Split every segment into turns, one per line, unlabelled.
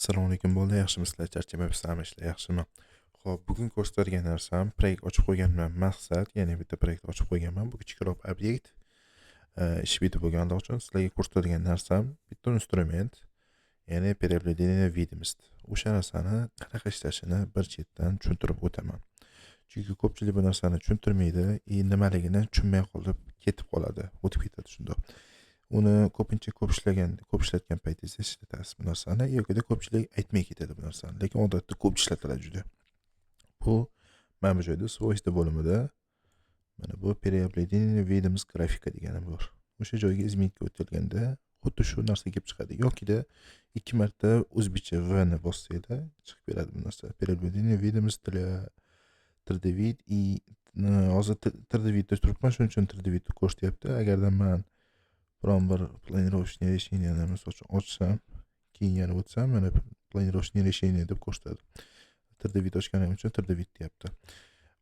Assalomu alaykum bolalar, yaxshimisizlar, charchamayapsizlarmi, ishlar yaxshimi? Xo'p, bugun ko'rsatadigan narsam proyekt ochib qo'yganman. Maqsad, ya'ni bitta proyekt ochib qo'yganman. Bu kichikroq obyekt, ish bitib bo'lganligi uchun sizlarga ko'rsatadigan narsam bitta instrument, ya'ni переопределение видимость. O'sha narsani qanaqa ishlashini bir chetdan tushuntirib o'taman. Chunki ko'pchilik bu narsani tushuntirmaydi и nimaligini tushunmay qolib ketib qoladi, o'tib ketadi shundoq. Uni ko'pincha ko'p ishlagan, ko'p ishlatgan paytingizda ishlatasiz bu narsani yokida ko'pchilik aytmay ketadi bu narsani, lekin odatda ko'p ishlatiladi juda. Bu mana bu joyda свойства bo'limida mana bu переопределение видимость графика degani bor. O'sha joyga изменить ga o'tilganda xuddi shu narsa kelib chiqadi yokida ikki marta o'zbekcha V ni bossanglar chiqib keladi bu narsa. Переопределение видимость для 3D вид и hozir 3D вид da turibman, shuning uchun 3D вид ni ko'rsatyapti. Agarda man biron bir планировочный решение ni, misol uchun, ochsam, keyin yana o'tsam, mana планировочный решение deb ko'rsatadi. 3D вид ochganim uchun 3D вид deyapti.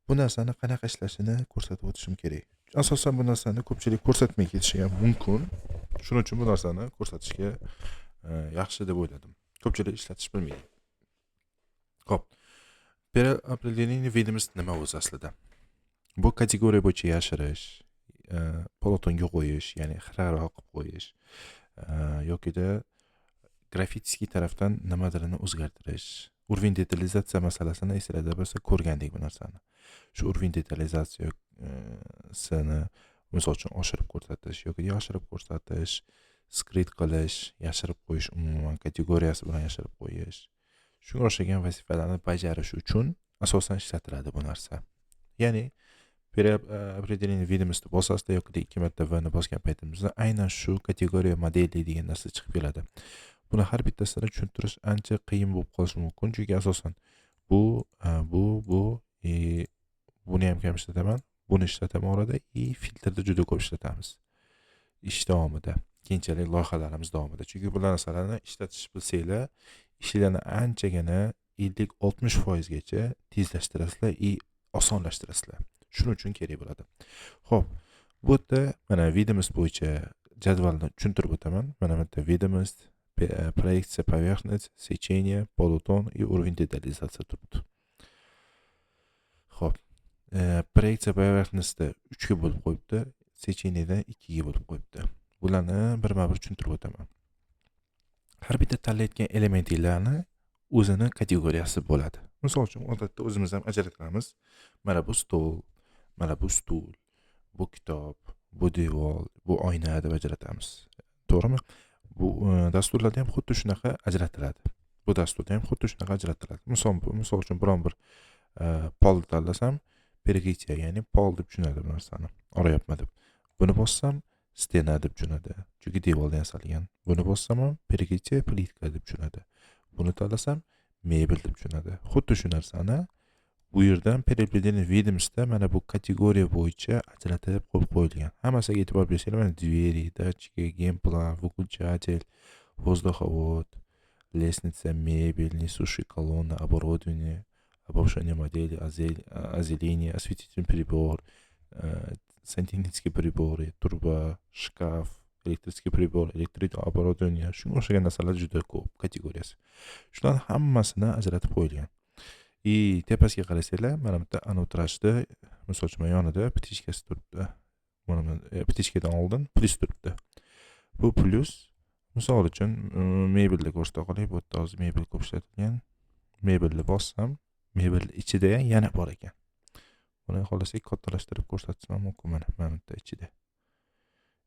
Bu narsani qanaqa ishlashini ko'rsatib o'tishim kerak. Asosan bu narsani ko'pchilik ko'rsatmay ketishi ham mumkin. Shuning uchun bu narsani ko'rsatishga yaxshi deb o'yladim. Ko'pchilik ishlatish bilmaydi. Xo'p, переопределение видимость nima o'zi aslida? Bu kategoriya bo'yicha yashirish, полутон ga qo'yish, ya'ni xiraroq qilib qo'yish yokida grafический tarafdan nimadirni o'zgartirish. Уровень детализация masalasini esinglarda bo'lsa, ko'rgandik bu narsani. Shu уровень детализация sini, misol uchun, oshirib ko'rsatish yoki yashirib ko'rsatish, скрыть qilish, yashirib qo'yish, umuman kategoriyasi bilan yashirib qo'yish, shunga o'xshagan vazifalarni bajarish uchun asosan ishlatiladi bu narsa. Ya'ni переопределение видимости bosasizda yoki ikki marta V ni bosgan paytimizda aynan shu kategoriya modeli degan narsa chiqib keladi. Buni har bittasini tushuntirish ancha qiyin bo'lib qolishi mumkin, chunki asosan bu и buni ham kam ishlataman, buni ishlataman orada и filtrda juda ko'p ishlatamiz ish davomida, keyinchalik loyihalarimiz davomida. Chunki bu narsalarni ishlatish bilsanglar, ishinglarni anchagina 50-60 foizgacha tezlashtirasizlar и osonlashtirasizlar. Shuning uchun kerak bo'ladi. Ho'p, bu yerda mana видимость bo'yicha jadvalni tushuntirib o'taman. Mana bu yerda видимость, проекция поверхность, сечение, полутон и уровень детализация turibdi. Ho'p, проекция поверхность uchga bo'lib qo'yibdi, сечение dan ikkiga bo'lib qo'yibdi. Bularni birma bir tushuntirib o'taman. Har bitta tanlayotgan elementinglarni o'zini kategoriyasi bo'ladi. Misol uchun, odatda o'zimiz ham ajratamiz: mana bu stol, mana bu stul, bu kitob, bu devor, bu oyna deb ajratamiz, to'g'rimi? Bu dasturlarda ham xuddi shunaqa ajratiladi. Bu dasturda ham xuddi shunaqa ajratiladi. Misol uchun, biron bir polni tanlasam, перекрытие, ya'ni pol deb tushunadi bu narsani, orayapman deb. Buni bossam, стена deb tushunadi, chunki devordan yasalgan. Buni bossam ham, перекрытие plitka deb tushunadi. Buni tanlasam, mebel deb tushunadi. Xuddi shu narsani bu yerdan переопределение видимость da mana bu kategoriya bo'yicha ajratib qo'yib qo'yilgan. Hammasiga e'tibor bersanglar, mana двери, датчики, генплан, выключатель, воздуховод, лестница, мебель, несущие колонны, оборудование, обобщение модели, озеленение, осветительный прибор, сантехнические приборы, труба, шкаф, электрический прибор, электрик оборудование, shunga o'xshagan narsalar juda ko'p kategoriyasi. Shularni hammasini ajratib qo'yilgan. И tepasiga qarasanglar, mana bu yerda anavi, misol uchun, yonida птичка si turibdi. Mana птичка dan oldin plyus turibdi. Bu plyus, misol uchun, mebelni ko'rsata qolay. Bu yerda hozir mebel ko'p ishlatilgan. Mebelni bossam, mebel ichida yana bor ekan. Buni xohlasak, kattalashtirib ko'rsatsam ham mumkin. Mana bu yerda ichida,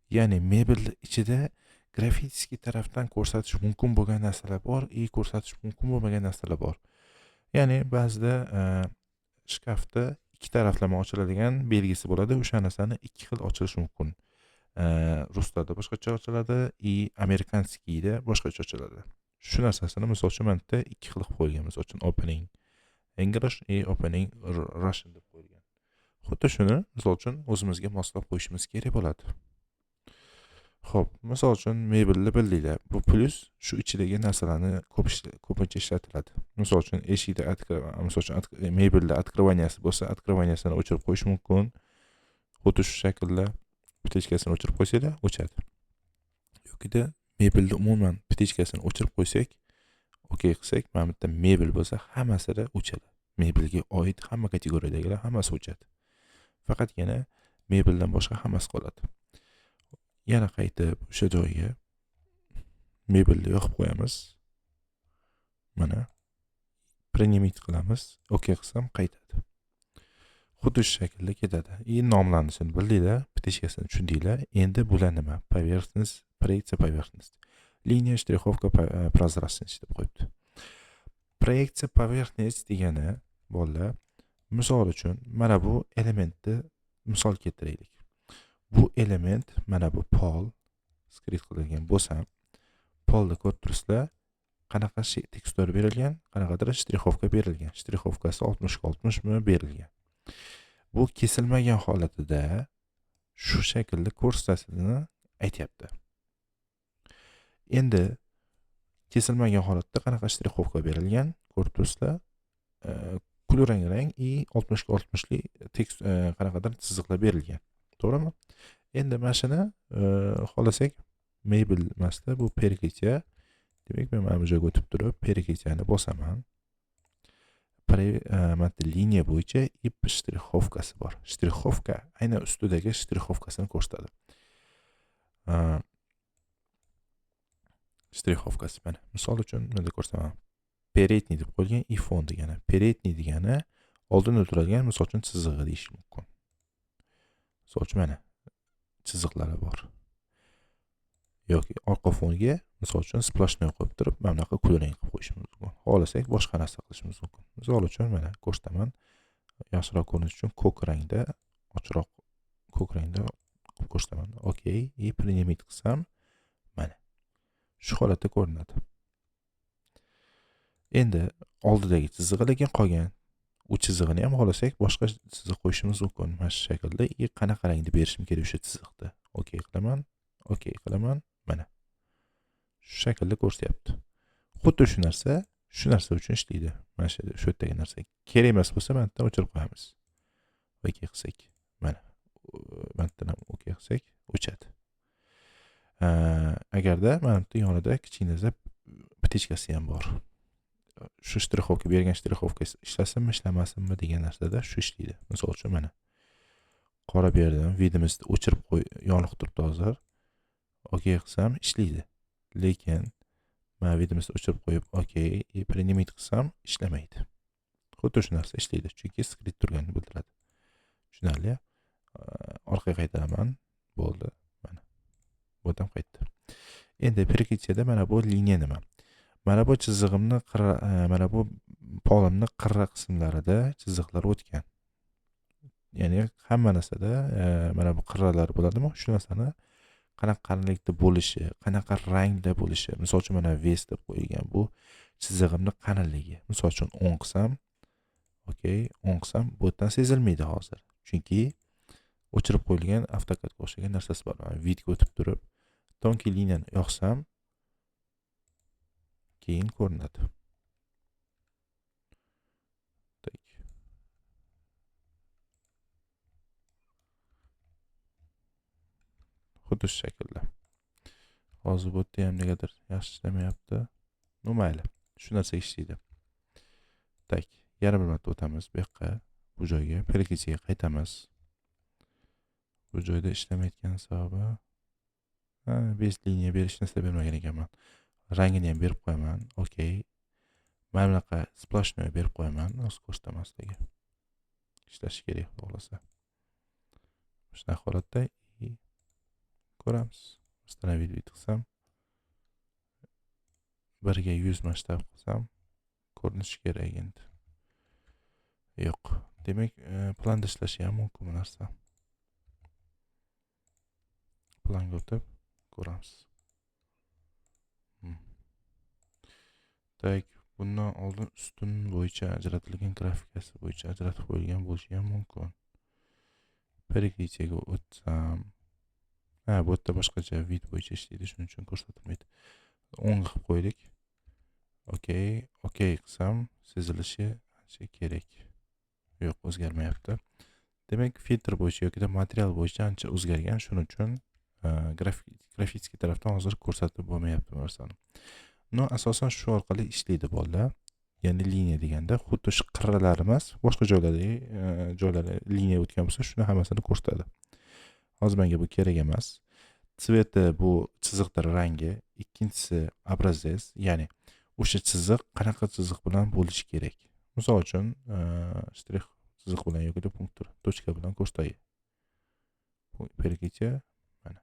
ya'ni mebelni ichida grafический tarafdan ko'rsatish mumkin bo'lgan narsalar bor и ko'rsatish mumkin bo'lmagan narsalar bor. Ya'ni ba'zida shkafda ikki taraflama ochiladigan belgisi bo'ladi. O'sha narsani ikki xil ochilishi mumkin. Ruslarda boshqacha ochiladi и американский da boshqacha ochiladi. Shu narsasini, misol uchun, mana bu yerda ikki xil qilib qo'yilgan. Misol uchun, opening English и opening Russian deb qo'yilgan. Xuddi shuni, misol uchun, o'zimizga moslab qo'yishimiz kerak bo'ladi. Ho'p, misol uchun, mebelni bildinglar. Bu plyus shu ichidagi narsalarni ko'pincha ishlatiladi. Misol uchun, eshikda, misol uchun, mebelda открывания si bo'lsa, открывания sini o'chirib qo'yish mumkin. Xuddi shu shaklda птичка sini o'chirib qo'ysanglar, o'chadi yokida mebelni umuman птичка sini o'chirib qo'ysak. Okey qilsak, mana bu yerda mebel bo'lsa, hammasida o'chadi. Mebelga oid hamma kategoriyadagilar hammasi o'chadi. Faqatgina mebeldan boshqa hammasi qoladi. Yana qaytib o'sha joyga mebelni yoqib qo'yamiz. Mana принимать qilamiz. Okey qilsam qaytadi. Xuddi shu shaklda ketadi. И nomlanishini bildinglar, птичкасini tushundinglar. Endi bular nima? Поверхность, proyeksiya поверхность. Liniya, shtrixovka, прозрачность deb qo'yibdi. Proyeksiya поверхность degani bolalar, misol uchun mana bu elementni misol keltiraylik. Bu element mana bu pol skrit qilingan bo'lsam, polda ko'rib turibsizlar, qanaqa tekstura berilgan, qanaqadir shtrixovka berilgan. Shtrixovkasi 60 ga 60 mi berilgan. Bu kesilmagan holatida shu shaklda ko'rsatishini aytyapti. Endi kesilmagan holatda qanaqa shtrixovka berilgan ko'rib turibsizlar, kulrang rang и 60 ga 60 lik tekst qanaqadir chiziqlar berilgan. To'g'rimi? Endi mana shuni xohlasak mebel emasda bu перекрытие. Demak, men mana bu joyga o'tib turib перекрытие ni bosaman. Mana liniya bo'yicha и shtrixovkasi bor. Shtrixovka aynan ustidagi shtrixovkasini ko'rsatadi. Shtrixovkasi mana misol uchun bunda ko'rsataman. Передний deb qo'yilgan и fon degani. Передний degani oldin o'tiradigan misol uchun chizig'i deyish mumkin. Misol uchun mana chiziqlari bor. Yoki orqa fonga misol uchun splashnoy qo'yib turib mana bunaqa kulrang qilib qo'yishimiz mumkin. Xohlasak boshqa narsa qilishimiz mumkin. Misol uchun mana ko'rsataman. Yaxshiroq ko'rinish uchun ko'k rangda, ochiqroq ko'k rangda qilib ko'rsataman. Okey, и принимать qilsam mana shu holatda ko'rinadi. Endi oldidagi chizig'i lekin qolgan. U chizig'ini ham xohlasak boshqa chiziq qo'yishimiz mumkin. Mana shu shaklda и qanaqa rangda berishim kerak o'sha chiziqni. Okey qilaman, okey qilaman. Mana shu shaklda ko'rsatyapti. Xuddi shu narsa, shu narsa uchun ishlaydi. Mana shu yerdagi narsa kerak emas bo'lsa, mana bu yerdan o'chirib qo'yamiz. Okey qilsak, mana mana bu yerdan ham okey qilsak, o'chadi. Agarda mana bu yerda yonida kichkina птичкasi ham bor. Shu shtrixovka bergan shtrixovka ishlasinmi, ishlamasinmi degan narsada shu ishlaydi. Misol uchun mana qora berdim, vidimizni o'chirib qo'y, yoniq turibdi hozir. Okey qilsam ishlaydi. Lekin mana vidimizni o'chirib qo'yib, okey, принимать qilsam ishlamaydi. Xuddi shu narsa ishlaydi, chunki skrit turganini bildiradi. Tushunarli? Orqaga qaytaraman. Bo'ldi. Mana. Bu ham qaytdi. Endi перекрытие mana bu liniya nima? Mana bu chizig'imni mana bu polimni qirra qismlarida chiziqlar o'tgan. Ya'ni hamma narsada mana bu qirralar bo'ladimi? Shu narsani qanaqa qalinlikda bo'lishi, qanaqa rangda bo'lishi. Misol uchun mana ves deb qo'yilgan bu chizig'imni qalinligi. Misol uchun 10 qilsam, okey, 10 qilsam bu yerdan sezilmaydi hozir. Chunki o'chirib qo'yilgan AutoCADga o'xshagan narsasi bor. Mana vidga o'tib turib, тонкий liniyani yoqsam, keyin ko'rinadi. Tak. Xuddi shu shaklda. Hozir bu yerda ham negadir yaxshi ishlamayapti. No mayli, shu narsa ishlaydi. Tak, yana bir marta o'tamiz bu yoqqa, bu joyga, перекрытие qaytamiz. Bu joyda ishlamayotgan sababi, 5 liniya berish narsa bermagan ekanman. Rangini ham berib qo'yaman. Okey. Mana bunaqa splashnoy berib qo'yaman. Hozir ko'rsataman sizlarga. Ishlashi kerak, xudo xohlasa. Shunaqa holatda ko'ramiz. Установить qilsam, 1 ga 100 masshtab qilsam ko'rinishi kerak endi. Yo'q. Demak, planda ishlashi ham mumkin bu narsa. Planga o'tib ko'ramiz. Tak, bundan oldin ustun bo'yicha ajratilgan grafikasi bo'yicha ajratib qo'yilgan bo'lishi ham mumkin. Перекрытие ga o'tsam, ha, bu yerda boshqacha vid bo'yicha ishlaydi, shuning uchun ko'rsatilmaydi. O'ng qilib qo'ydik. Okey, okey qilsam sezilishi ancha kerak. Yo'q, o'zgarmayapti. Demak, filtr bo'yicha yoki material bo'yicha ancha o'zgargan, shuning uchun grafik tarafdan hozir ko'rsatib bo'lmayapti bu narsani. Но asosan shu orqali ishlaydi bolalar. Ya'ni liniya deganda xuddi shu qirralar emas, boshqa joylardagi joylari liniya o'tgan bo'lsa, shuni hammasini ko'rsatadi. Hozir menga bu kerak emas. Цвет i bu chiziqning rangi, ikkinchisi образец, ya'ni o'sha chiziq qanaqa chiziq bilan bo'lishi kerak. Misol uchun, штрих chiziq bilan yoki пунктир, точка bilan ko'rsatay. Перекрытие mana.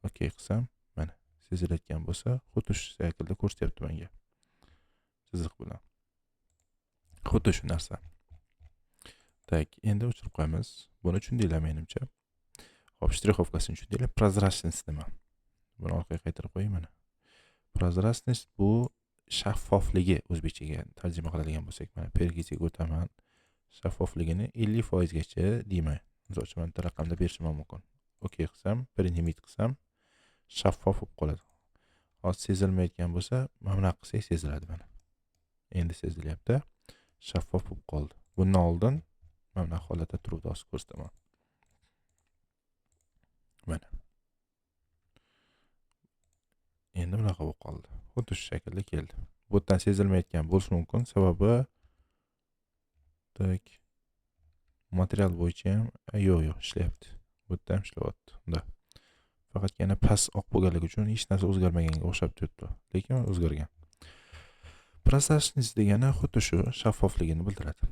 Okey qilsam, mana sezilayotgan bo'lsa, xuddi shu shaklda ko'rsatyapti menga. Chiziq bilan. Xuddi shu narsa. Так, endi o'chirib qo'yamiz. Buni tushundinglar menimcha. Xo'p, штриховка sini tushundinglar. Прозрачность nima? Buni orqaga qaytarib qo'yay mana. Прозрачность bu shaffofligi, o'zbekchaga tarjima qiladigan bo'lsak, mana перекрытие ga o'taman. Shaffofligini 50% gacha deyman. Misol uchun, mana bitta raqamda berishim ham mumkin. Okey qilsam, применить qilsam, shaffof bo'lib qoladi. Hozir sezilmayotgan bo'lsa, mana bunaqa qilsak seziladi mana. Endi sezilyapti. Shaffof bo'lib qoldi. Bundan oldin mana bunaqa holatda turuvdi, hozir ko'rsataman. Mana. Endi bunaqa bo'lib qoldi. Xuddi shu shaklda keldi. Bu yerdan sezilmayotgan bo'lishi mumkin, sababi так material bo'yicha ham yo'q, yo'q, ishlayapti. Bu yerda ham ishlayapti. Да. Faqatgina past oq bo'lganligi uchun hech narsa o'zgarmaganga o'xshab turibdi, lekin o'zgargan. Прозрачность degani xuddi shu shaffofligini bildiradi.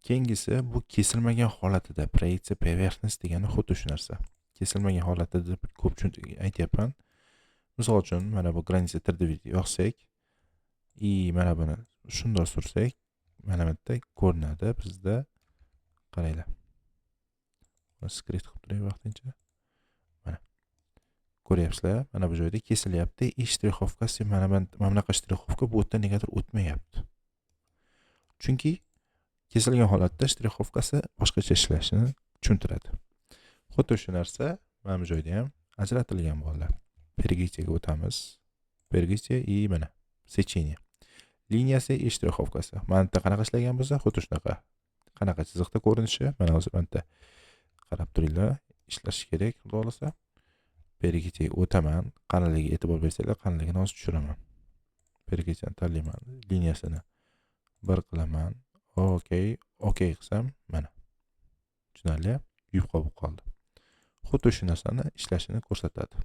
Keyingisi bu kesilmagan holatida proyeksiya поверхность degani xuddi shu narsa. Kesilmagan holatida deb ko'p aytyapman. Misol uchun, mana bu граница 3D yoqsak и mana buni shundoq sursak, mana bu yerda ko'rinadi bizda. Qaranglar. Buni скрыть qilib turay vaqtincha. Mana. Ko'ryapsizlar, mana bu joyda kesilyapti. И штриховка si mana bunaqa штриховка bu yerda negadir o'tmayapti. Chunki kesilgan holatda штриховка si boshqacha ishlashini tushuntiradi. Xuddi shu narsa mana bu joyda ham ajratilgan bolalar. Перекрытие ga o'tamiz. Перекрытие и mana сечение. Liniyasi и штриховка si. Mana bu yerda qanaqa ishlagan bo'lsa, xuddi shunaqa. Qanaqa chiziqda ko'rinishi, mana hozir mana yerda qarab turinglar, ishlashi kerak, xudo xohlasa. Перекрытие ga o'taman. Qalinligiga e'tibor bersanglar, qalinligini hozir tushiraman. Перекрытие ni tanlayman, liniyasini bir qilaman. Okey, okey qilsam, mana. Tushunarli? Yupqa bo'lib qoldi. Xuddi shu narsani ishlashini ko'rsatadi.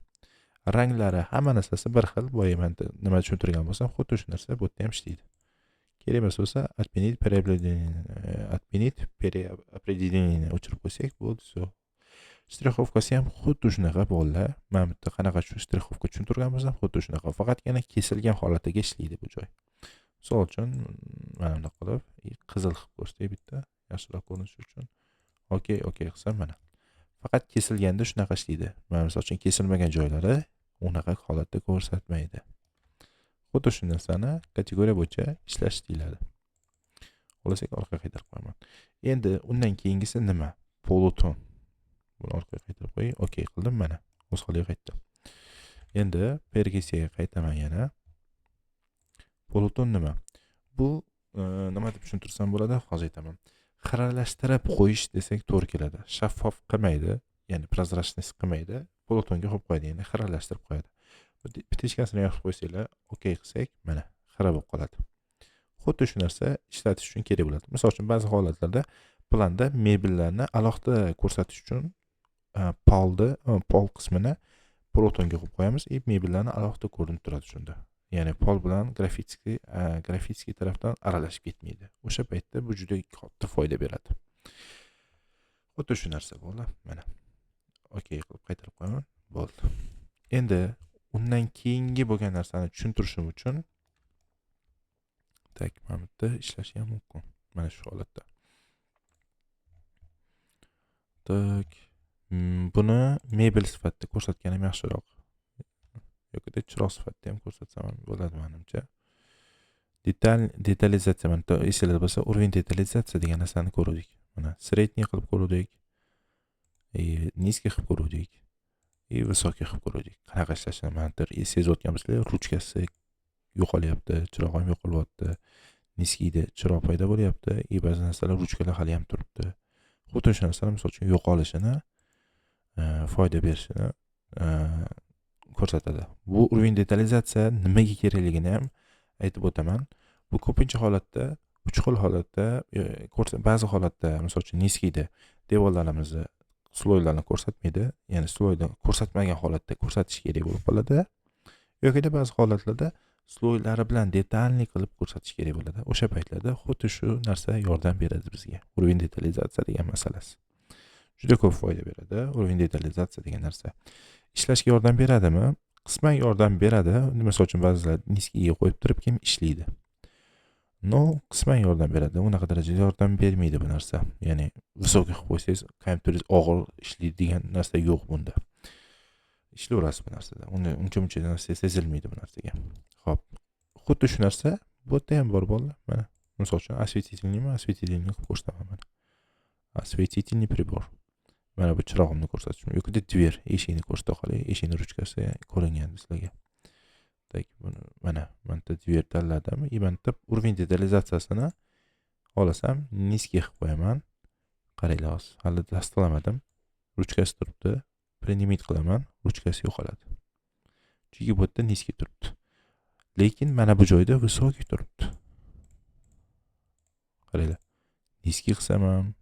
Ranglari, hamma narsasi bir xil. Boya men nima tushuntirgan bo'lsam, xuddi shu narsa bu yerda ham ishlaydi. Kerak emas bo'lsa, отменить переопределение, отменить переопределение o'chirib qo'ysak bo'ldi, всё. Штриховка si ham xuddi shunaqa bolalar. Mana bu yerda qanaqa штриховка tushuntirgan bo'lsam, xuddi shunaqa. Faqatgina kesilgan holatiga ishlaydi bu joy. Misol uchun, mana bundoq qilib, qizil qilib ko'rsatay bitta, yaxshiroq ko'rinishi uchun. Okey, okey qilsam mana. Faqat kesilganda shunaqa ishlaydi. Mana misol uchun kesilmagan joylari unaqa holatda ko'rsatmaydi. Xuddi shu narsani kategoriya bo'yicha ishlash deyiladi. Xohlasak orqaga qaytarib qo'yaman. Endi undan keyingisi nima? Полутон. Buni orqaga qaytarib qo'yay. Okey qildim mana. O'z holiga qaytdi. Endi перекрытие ga qaytaman yana. Полутон nima? Bu nima deb tushuntirsam bo'ladi? Hozir aytaman. Xiralashtirib qo'yish desak to'g'ri keladi. Shaffof qilmaydi, ya'ni прозрачность qilmaydi. Полутон ga qo'yib qo'yadi, ya'ni xiralashtirib qo'yadi. Птичка sini yoqib qo'ysanglar, okey qilsak, mana xira bo'lib qoladi. Xuddi shu narsa ishlatish uchun kerak bo'ladi. Misol uchun, ba'zi holatlarda planda mebellarni alohida ko'rsatish uchun polni, pol qismini полутон ga qo'yib qo'yamiz и mebellarni alohida ko'rinib turadi shunda. Ya'ni pol bilan grafический tarafdan aralashib ketmaydi. O'sha paytda bu juda katta foyda beradi. Xuddi shu narsa bo'ldi. Mana. Okey qilib qaytarib qo'yaman. Bo'ldi. Endi undan keyingi bo'lgan narsani tushuntirishim uchun так, mana bu yerda ishlashi ham mumkin. Mana shu holatda. Так, buni mebel sifatida ko'rsatganim yaxshiroq. Yoki chiroq sifatida ham ko'rsatsam ham bo'ladi menimcha. Детализация, mana esinglarda bo'lsa, уровень детализация degan narsani ko'rdik. Mana средний qilib ko'rdik. И низкий qilib ko'rdik. И высокий qilib ko'rdik. Qanaqa ishlashini mana bu sezayotgan bo'lsanglar, ruchkasi yo'qolyapti, chiroq ham yo'qolyapti. Низкий da chiroq paydo bo'lyapti, и ba'zi narsalar, ruchkalar hali ham turibdi. Xuddi shu narsalar misol uchun yo'qolishini, foyda berishini ko'rsatadi. Bu уровень детализация nimaga kerakligini ham aytib o'taman. Bu ko'pincha holatda uch xil holatda, ba'zi holatda, misol uchun, низкий da devorlarimizni слой larni ko'rsatmaydi, ya'ni слой ni ko'rsatmagan holatda ko'rsatish kerak bo'lib qoladi yokida ba'zi holatlarda слой lari bilan детальный qilib ko'rsatish kerak bo'ladi. O'sha paytlarda xuddi shu narsa yordam beradi bizga, уровень детализация degan masalasi juda ko'p foyda beradi. Уровень детализация degan narsa ishlashga yordam beradimi? Qisman yordam beradi. Misol uchun, ba'zilar низкий ga qo'yib turib keyin ishlaydi, но qisman yordam beradi, unaqa darajada yordam bermaydi bu narsa. Ya'ni высокий qilib qo'ysangiz, kompyuteringiz og'ir ishlaydi degan narsa yo'q. Bunda ishlayverasiz, bu narsada uni uncha muncha narsa sezilmaydi bu narsaga. Ho'p, xuddi shu narsa bu yerda ham bor, bolalar. Mana, misol uchun, осветительный mi, осветительный qilib ko'rsataman. Mana, осветительный прибор, mana bu chirog'imni ko'rsatishim yoki дверь, eshikni ko'rsata qolay. Eshikni ruchkasi ko'ringan sizlarga. Так, buni mana yerda дверь tanladim и mana yerda уровень детализация sini xohlasam низкий qilib qo'yaman. Qaranglar, hozir hali tasdiqlamadim, ruchkasi turibdi. Применить qilaman, ruchkasi yo'qoladi, chunki bu yerda низкий turibdi, lekin mana bu joyda высокий turibdi. Qaranglar, низкий qilsam ham,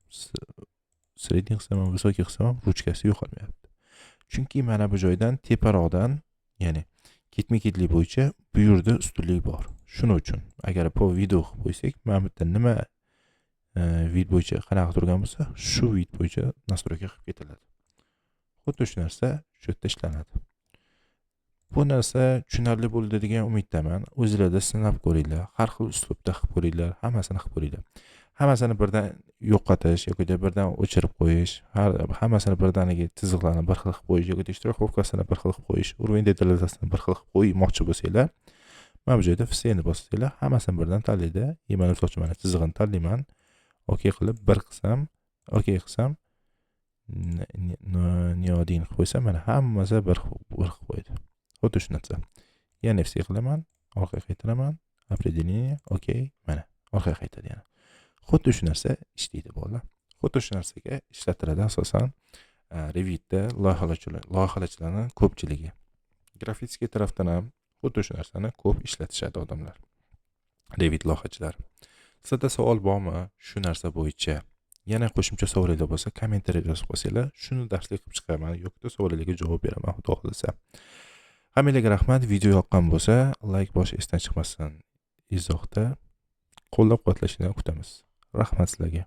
средний qilsam ham, высокий qilsam ham ruchkasi yo'qolmayapti, chunki mana bu joydan teparoqdan, ya'ni ketma ketlik bo'yicha bu yerda ustunlik bor. Shuning uchun agar по виду qilib qo'ysak, mana bu yerda nima вид bo'yicha qanaqa turgan bo'lsa, shu вид bo'yicha настройка qilib ketiladi. Xuddi shu narsa shu yerda ishlanadi. Bu narsa tushunarli bo'ldi degan umiddaman. O'zinglarda sinab ko'ringlar, har xil uslubda qilib ko'ringlar, hammasini qilib ko'ringlar. Hammasini birdan yo'qotish yoki birdan o'chirib qo'yish, hammasini birdaniga chiziqlarni bir xil qilib qo'yish yoki штриховка sini bir xil qilib qo'yish, уровень детализация sini bir xil qilib qo'ymoqchi bo'lsanglar, mana bu joyda все ni bossanglar, hammasini birdan tanlaydi. И mana, misol uchun, mana chizig'ini tanlayman, okey qilib bir qilsam, okey qilsam, не один qilib qo'ysam, mana hammasi bir qilib qo'ydi. Xuddi shu narsa. Yana все qilaman, orqaga qaytaraman, определение, okey, mana orqaga qaytadi. Yana xuddi shu narsa ishlaydi, bolalar. Xuddi shu narsaga ishlatiladi asosan Revitda loyihalovchilarni ko'pchiligi. Grafический tarafdan ham xuddi shu narsani ko'p ishlatishadi odamlar, Revit loyihachilar. Sizlarda savol bormi shu narsa bo'yicha? Yana qo'shimcha savollar bo'lsa, kommentariy yozib qolsanglar, shuni darslik qilib chiqaman yoki savollarga javob beraman, xudo xohlasa. Hammanglarga rahmat. Video yoqqan bo'lsa, layk bosish esdan chiqmasin. Izohda qo'llab quvvatlashinglarni kutamiz. Rahmat sizlarga.